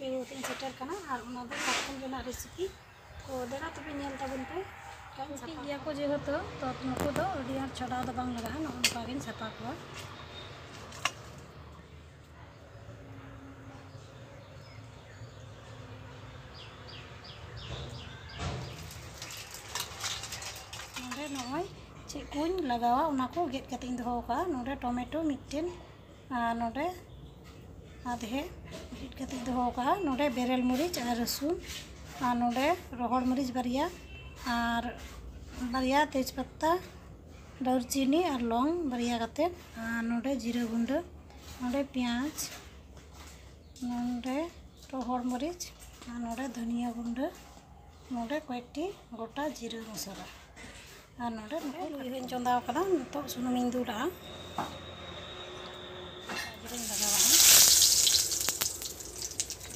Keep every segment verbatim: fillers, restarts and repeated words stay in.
ᱯᱮ ᱤᱧ ᱥᱮᱴᱮᱨ ᱠᱟᱱᱟ ᱟᱨ ᱚᱱᱟ ᱫᱚ ᱠᱟᱴᱠᱚᱢ ᱨᱮᱱᱟᱜ ᱨᱮᱥᱤᱯᱤ᱾ ᱛᱚ ᱫᱮᱞᱟ ᱛᱚᱵᱮ ᱧᱮᱞ ᱛᱟᱵᱚᱱ ᱯᱮ᱾ ᱠᱟᱹᱡ ᱥᱟᱯᱷᱟ ᱜᱮᱭᱟ ᱠᱚ ᱡᱮᱦᱮᱛᱩ, ᱛᱚ ᱱᱩᱠᱩ ᱫᱚ ᱟᱹᱰᱤ ᱟᱸᱴ ᱪᱷᱟᱰᱟᱣ ᱫᱚ ᱵᱟᱝ ᱞᱟᱜᱟᱜᱼᱟ, ᱱᱚᱜᱼᱚ ᱱᱚᱝᱠᱟ ᱜᱤᱧ ᱥᱟᱯᱷᱟ ᱠᱚᱣᱟ᱾ ᱱᱚᱰᱮ ᱱᱚᱜᱼᱚᱭ ᱪᱮᱫ ᱠᱚᱧ ᱞᱟᱜᱟᱣᱟ, ᱚᱱᱟ ᱠᱚ ᱜᱮᱫ ᱠᱟᱛᱮ ᱤᱧ ᱫᱚᱦᱚ ᱟᱠᱟᱫᱼᱟ᱾ ᱱᱚᱰᱮ ᱴᱚᱢᱮᱴᱳ ᱢᱤᱫᱴᱮᱱ, ᱟᱨ ᱱᱚᱰᱮ ᱟᱫᱷᱮ ᱨᱤᱫ ᱠᱟᱛᱮ ᱫᱚᱦᱚ ᱠᱟᱜᱼᱟ᱾ ᱱᱚᱰᱮ ᱵᱮᱨᱮᱞ ᱢᱟᱹᱨᱤᱪ ᱟᱨ ᱨᱟᱹᱥᱩᱱ, ᱟᱨ ᱱᱚᱰᱮ ᱨᱚᱦᱚᱲ ᱢᱟᱹᱨᱤᱪ ᱵᱟᱨᱭᱟ, ᱟᱨ ᱵᱟᱨᱭᱟ ᱛᱮᱡᱽ ᱯᱟᱛᱟ, ᱫᱟᱨᱪᱤᱱᱤ ᱟᱨ ᱞᱚᱝ ᱵᱟᱨᱭᱟ ᱠᱟᱛᱮ, ᱟᱨ ᱱᱚᱰᱮ ᱡᱤᱨᱟᱹ ᱜᱩᱸᱰᱟᱹ, ᱱᱚᱰᱮ ᱯᱮᱸᱭᱟᱡᱽ, ᱱᱚᱰᱮ ᱨᱚᱦᱚᱲ ᱢᱟᱹᱨᱤᱪ, ᱟᱨ ᱱᱚᱰᱮ ᱫᱷᱩᱱᱤᱭᱟᱹ ᱜᱩᱸᱰᱟᱹ, ᱱᱚᱰᱮ ᱠᱚᱭᱮᱠᱴᱤ ᱜᱚᱴᱟ ᱡᱤᱨᱟᱹ ᱢᱚᱥᱞᱟ᱾ ᱟᱨ ᱱᱚᱰᱮ ᱱᱚᱰᱮ ᱞᱩᱭᱦᱟᱹᱧ ᱪᱚᱸᱫᱟ ᱟᱠᱟᱫᱟ, ᱱᱤᱛᱚᱜ ᱥᱩᱱᱩᱢᱤᱧ ᱫᱩᱞᱟᱜᱼᱟ᱾ ᱡᱤᱨᱟᱹᱧ ᱞᱟᱜᱟᱣᱟᱜᱼᱟ᱾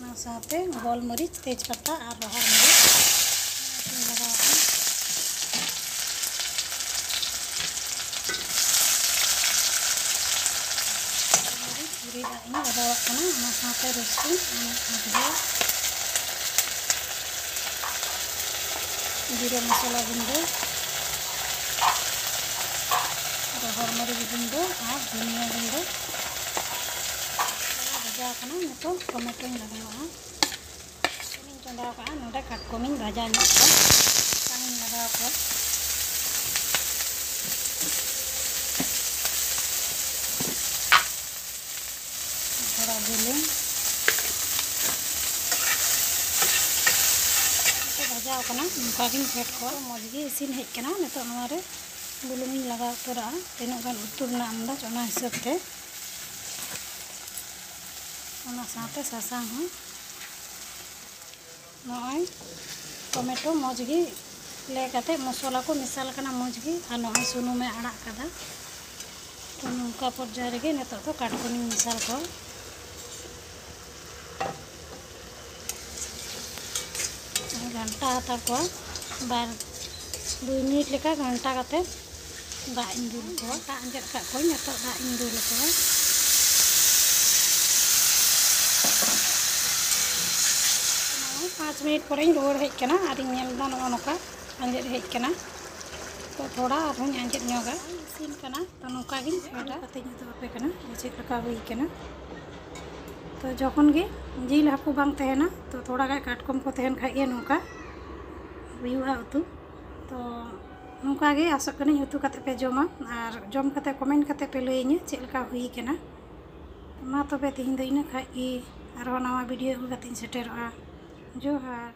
ᱚᱱᱟ ᱥᱟᱶᱛᱮ ᱜᱳᱞᱢᱟᱹᱨᱤᱪ, ᱛᱮᱡᱽ ᱯᱟᱛᱟ ᱟᱨ ᱨᱚᱦᱚᱲ ᱢᱟᱹᱨᱤᱪ ᱤᱧ ᱞᱟᱜᱟᱣᱟᱜᱼᱟ᱾ ᱢᱟᱹᱨᱤᱪ ᱨᱤᱫ ᱟᱜ ᱤᱧ ᱞᱟᱜᱟᱣᱟᱜ ᱠᱟᱱᱟ, ᱚᱱᱟ ᱥᱟᱶᱛᱮ ᱨᱟᱹᱥᱩᱱ ᱟᱨ ᱟᱫᱷᱮ ᱡᱤᱨᱟᱹ ᱢᱚᱥᱞᱟ ᱜᱩᱸᱰᱟᱹ, ᱨᱚᱦᱚᱲ ᱢᱟᱹᱨᱤᱪ ᱜᱩᱸᱰᱟᱹ ᱟᱨ ᱫᱷᱩᱱᱤᱭᱟᱹ ᱜᱩᱸᱰᱟᱹ᱾ ᱵᱷᱟᱡᱟ ᱟᱠᱟᱱᱟ, ᱱᱤᱛᱚᱜ ᱴᱚᱢᱮᱴᱳᱧ ᱞᱟᱜᱟᱣᱟᱜᱼᱟ᱾ ᱤᱧ ᱪᱚᱸᱫᱟ ᱟᱠᱟᱫᱼᱟ, ᱱᱚᱰᱮ ᱠᱟᱴᱠᱚᱢᱤᱧ ᱵᱷᱟᱡᱟ ᱧᱚᱜ ᱠᱚᱣᱟ, ᱥᱟᱥᱟᱝ ᱤᱧ ᱞᱟᱜᱟᱣ ᱠᱚᱣᱟ᱾ ᱛᱷᱚᱲᱟ ᱵᱩᱞᱩᱝ᱾ ᱵᱷᱟᱡᱟᱣ ᱠᱟᱱᱟ, ᱱᱚᱝᱠᱟ ᱜᱤᱧ ᱯᱷᱮᱰ ᱠᱚᱣᱟ᱾ ᱢᱚᱡᱽ ᱜᱮ ᱤᱥᱤᱱ ᱦᱮᱡ ᱠᱟᱱᱟ᱾ ᱱᱤᱛᱚᱜ ᱱᱚᱣᱟ ᱨᱮ ᱵᱩᱞᱩᱝ ᱤᱧ ᱞᱟᱜᱟᱣ ᱩᱛᱟᱹᱨᱟᱜᱼᱟ, ᱛᱤᱱᱟᱹᱜ ᱜᱟᱱ ᱩᱛᱩ ᱨᱮᱱᱟᱜ ᱟᱢᱫᱟ ᱚᱱᱟ ᱦᱤᱥᱟᱹᱵ ᱛᱮ᱾ ᱚᱱᱟ ᱥᱟᱶᱛᱮ ᱥᱟᱥᱟᱝ ᱦᱚᱸ᱾ ᱱᱚᱜᱼᱚᱭ ᱴᱚᱢᱮᱴᱳ ᱢᱚᱡᱽ ᱜᱮ ᱞᱮ ᱠᱟᱛᱮ ᱢᱚᱥᱞᱟ ᱠᱚ ᱢᱮᱥᱟᱞ ᱠᱟᱱᱟ ᱢᱚᱡᱽ ᱜᱮ, ᱟᱨ ᱱᱚᱜᱼᱚᱭ ᱥᱩᱱᱩᱢᱮ ᱟᱲᱟᱜ ᱠᱟᱫᱟ᱾ ᱛᱚ ᱱᱚᱝᱠᱟ ᱯᱚᱨᱡᱟᱭ ᱨᱮᱜᱮ ᱱᱤᱛᱚᱜ ᱫᱚ ᱠᱟᱴᱠᱚᱢᱤᱧ ᱢᱮᱥᱟᱞ ᱠᱚᱣᱟ᱾ ᱜᱷᱟᱱᱴᱟ ᱦᱟᱛᱟᱲ ᱠᱚᱣᱟ, ᱵᱟᱨ ᱫᱩᱭ ᱢᱤᱱᱤᱴ ᱞᱮᱠᱟ ᱜᱷᱟᱱᱴᱟ ᱠᱟᱛᱮ ᱫᱟᱜ ᱤᱧ ᱫᱩᱞ ᱠᱚᱣᱟ᱾ ᱫᱟᱜ ᱟᱸᱡᱮᱫ ᱠᱟᱜ ᱠᱚᱣᱟᱧ, ᱱᱤᱛᱚᱜ ᱫᱟᱜ ᱤᱧ ᱫᱩᱞ ᱟᱠᱚᱣᱟ᱾ ᱯᱟᱸᱪ ᱢᱤᱱᱤᱴ ᱯᱚᱨᱮᱧ ᱨᱩᱣᱟᱹᱲ ᱦᱮᱡ ᱠᱟᱱᱟ ᱟᱨᱤᱧ ᱧᱮᱞ ᱮᱫᱟ ᱱᱚᱜᱼᱚ ᱱᱚᱝᱠᱟ ᱟᱸᱡᱮᱫ ᱦᱮᱡ ᱠᱟᱱᱟ᱾ ᱛᱚ ᱛᱷᱚᱲᱟ ᱟᱨᱦᱚᱸᱧ ᱟᱸᱡᱮᱫ ᱧᱚᱜᱟ᱾ ᱤᱥᱤᱱ ᱠᱟᱱᱟ, ᱛᱚ ᱱᱚᱝᱠᱟ ᱜᱤᱧ ᱯᱷᱮᱰᱟ᱾ ᱠᱟᱛᱮᱧ ᱩᱫᱩᱜ ᱟᱯᱮ ᱠᱟᱱᱟ ᱡᱮ ᱪᱮᱫ ᱞᱮᱠᱟ ᱦᱩᱭ ᱠᱟᱱᱟ᱾ ᱛᱚ ᱡᱚᱠᱷᱚᱱ ᱜᱮ ᱡᱤᱞ ᱦᱟᱹᱠᱩ ᱵᱟᱝ ᱛᱟᱦᱮᱱᱟ, ᱛᱚ ᱛᱷᱚᱲᱟ ᱜᱟᱱ ᱠᱟᱴᱠᱚᱢ ᱠᱚ ᱛᱟᱦᱮᱱ ᱠᱷᱟᱡ ᱜᱮ ᱱᱚᱝᱠᱟ ᱦᱩᱭᱩᱜᱼᱟ ᱩᱛᱩ᱾ ᱛᱚ ᱱᱚᱝᱠᱟ ᱜᱮ ᱟᱥᱚᱜ ᱠᱟᱹᱱᱟᱹᱧ ᱩᱛᱩ ᱠᱟᱛᱮ ᱯᱮ ᱡᱚᱢᱟ ᱟᱨ ᱡᱚᱢ ᱠᱟᱛᱮ ᱠᱚᱢᱮᱱᱴ ᱠᱟᱛᱮ ᱯᱮ ᱞᱟᱹᱭᱟᱹᱧᱟ ᱪᱮᱫ ᱞᱮᱠᱟ ᱦᱩᱭ ᱠᱟᱱᱟ᱾ ᱢᱟ ᱛᱚᱵᱮ ᱛᱮᱦᱮᱧ ᱫᱚ ᱤᱱᱟᱹᱜ ᱠᱷᱟᱡ ᱜᱮ, ᱟᱨᱦᱚᱸ ᱱᱟᱣᱟ ᱵᱷᱤᱰᱤᱭᱳ ᱟᱹᱜᱩ ᱠᱟᱛᱮᱧ ᱥᱮᱴᱮᱨᱚᱜᱼᱟ᱾ ᱡᱚᱦᱟᱨ᱾